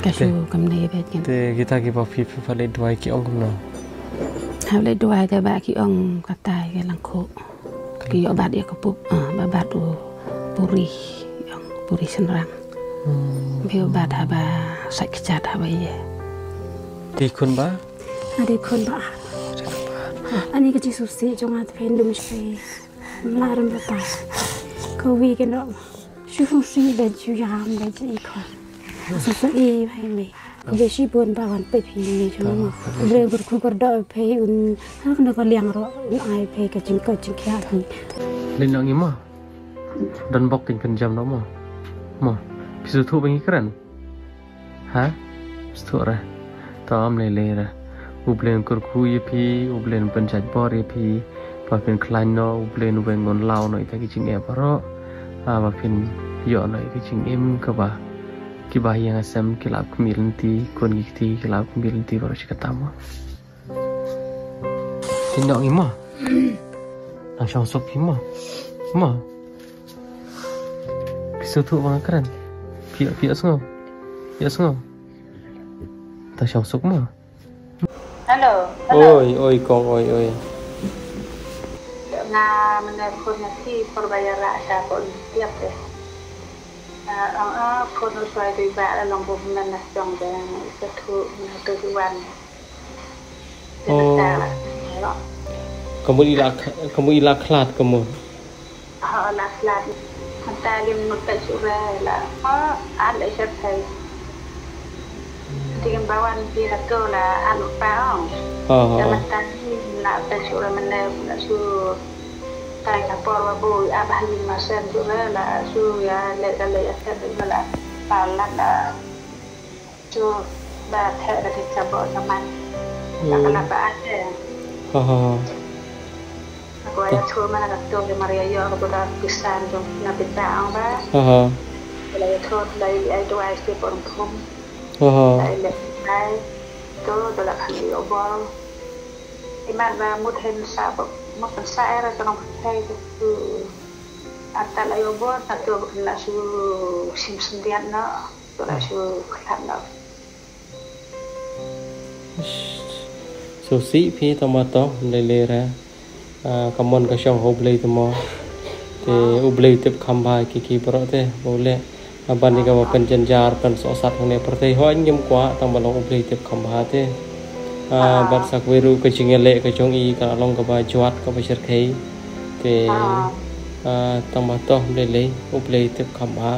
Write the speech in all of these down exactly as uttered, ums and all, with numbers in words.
Ka shu kam dei bad ngan. Te kita kiba phi phi pha leit duwai ki ong kumno? Ha leit duwai te ba ki ong kata ïa ka langkhuh. Ki ïoh bat ïa ka pup, ah, ba bat u puri, ong puri shynrang. Hmm. Ba ïoh bat haba sait kjat haba ïa. Dei khun ba? Ah, dei khun ba. Ani ka jingsngewsih jong nga te phin dum shisha. Mla rem bata. Ka wi ka noh. Shu sngewsih ba ju ïam ba ju i khun. Sngewsih i ba i mei. Ba shibun ba wan peit phi ne jong mo. Bre gur khu gur da phi un. Ha kano ka liang ro un ai phi ka jingkoit jingkhiah phi. Lin nang i mo. Don bok kin pynjam no mo. Mo. Phi sngewthuh ba ngi kren. Ha? Sngewthuh re. To ym lei lei re. U Blei un kyrkhu ïa phi, U Blei un pynjait bor ïa phi. Ba phin khlaiñ noh, U Blei un weng un law noh ïa kita ki jingeh baroh. Ah, ba phin ïoh noh ïa ki jingim kaba kiba ïeng ha sem ki la ap khmih lynti, khun ki kti ki la ap khmih lynti baroh shi katta mo. Phi ïoh ngi mo. Nang shong suk phi mo. Mo. Phi sngewthuh ba nga kren. Phi ïoh, phi ïoh sngew. Phi ïoh sngew. Nang shong suk mo. Hello, hello. Oi, oi kong, oi, oi. Nga mynne phone nga ki por ba ïa rah sha ko in tiap de. Ah, ah, ah, phone u soi dei ba la long bu mynne na jong de. Sa thu mynne tu wan. Oh. Ka mut i la, ka mut i la khlad ka mut. Ha la khlad. Mynta lim mut ta shu re la. Ha an le shat thai. Ding ba wan pi la to la an pa ong. Ha ha. Mynta la ta shu re mynne la shu. Tai ka por ba bu a ba lim ma sen shu re la shu ïa le ka le ïa sen la. Pa la la. Chu ba the ba ti cha bo cha man. Ka la ba a te. Ha ha ha. Ko ya chu ma na ka to de Maria yo ko da pisan jo na pita ang ba. Ha ha. La ya chu la i ai dua ai si por phum. Ha ha. La i le ai to do la kan i obor. I man ba mut hen sa ba mut kan sa era to nong thai tu. Ata la i obor ta to na su sim sim diat na. Sngewsih phi tang ba to lei lei re. Ah, ka mon ka shong ha U Blei te mo. Te U Blei tip kham bha ki ki baroh te ba u leh. Ah, ban ïa kaba pynjynjar pynsohsat hangne pyrthei hooid ngim kwah tang ba long U Blei tip kham bha te. Ah, bad sa kawei ruh ka jingïaleh ka jong i ka la long kaba jwat kaba shyrkhei. Te, ah, tang ba to lei lei U Blei tip kham bha.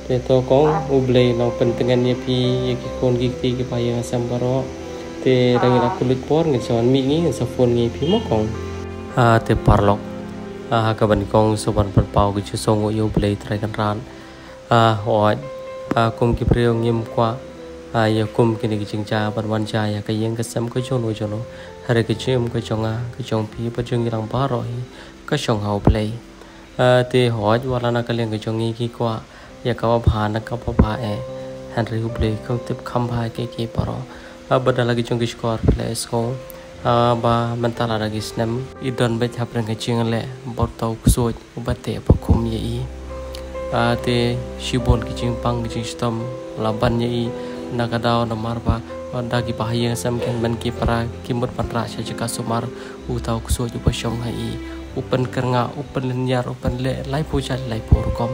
Te to kong U Blei nang pyntngen ïa phi ïa ki khun ki kti kiba ïeng ha sem baroh. Te dang ïa la kylluid por ngin sa wan mih ngi ngin sa phone ngi ïa phi mo kong. Ah, te paralok. Ah, ha kaba nyngkong sa wan pynpaw ka jingsngewnguh ïa U Blei Trai Kynrad. Ah, hooid. Ah, kum ki briew ngim kwah. Ah, ïa kum kine ki jingjia ban wan jia ïa ka ïing ka sem ka jong no jong no. Hynrei ka jingim ka jong nga ka jong phi bad jong ngi lang baroh hi ka shong ha U Blei. Ah, te hooid wat la na ka liang ka jong ngi ki kwah ïa kaba bha na kaba bha eh. Hynrei U Blei kam tip kham bha ïa ki ki baroh. Ah, bad da la ki jong ki shkor phi la sngew. Ah, ba mynta la da ki snem i don beit hapdeng ka jingïaleh bad uta u ksuid uba teh ba khum ïa i. Ah, te shibun ki jingpang ki jingshitom la ban ïa i na ka daw namar ba da kiba ha ïing sem ki hynmen ki para ki mut ban rah sha jaka sumar. Uta u ksuid uba shong ha i u pynkyrngah u pynlynñiar u pynleh laiphew jait laiphew rukom.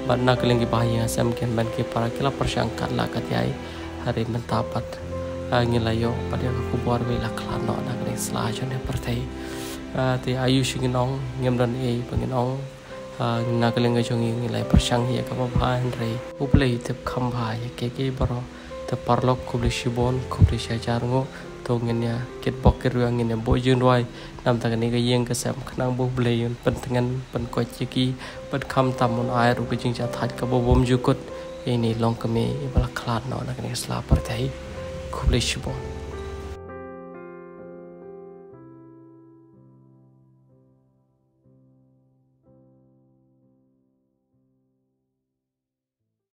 Bad na ka liang kiba ha ïing ha sem ki hynmen ki para ki la pyrshang katba lah katba ïai. Hynrei mynta pat, ah, ngi la ïoh pat ïa ka khubor ba i la khlad noh na kane ka sla jong ne pyrthei. Ah, te aïu shi ngin ong ngim don ei ba ngin ong. Ah, na ka liang ka jong ngi ngi la pyrshang ïa kaba bha hynrei U Blei tip kham bha ïa ki ki baroh. Te paralok khublei shibun khublei shihajar nguh. To ngin ïa kitbok kitrwiang ngin ïa buh jingduwai. Namar kane ka ïing ka sem khnang ba U Blei un pyntngen pynkoit ïa ki bad khamtam un ai ruh ka jingjahthait kaba bymjukut. Ïa ine i longkmie iba la khlad noh na kane ka sla pyrthei. Khublei shibun.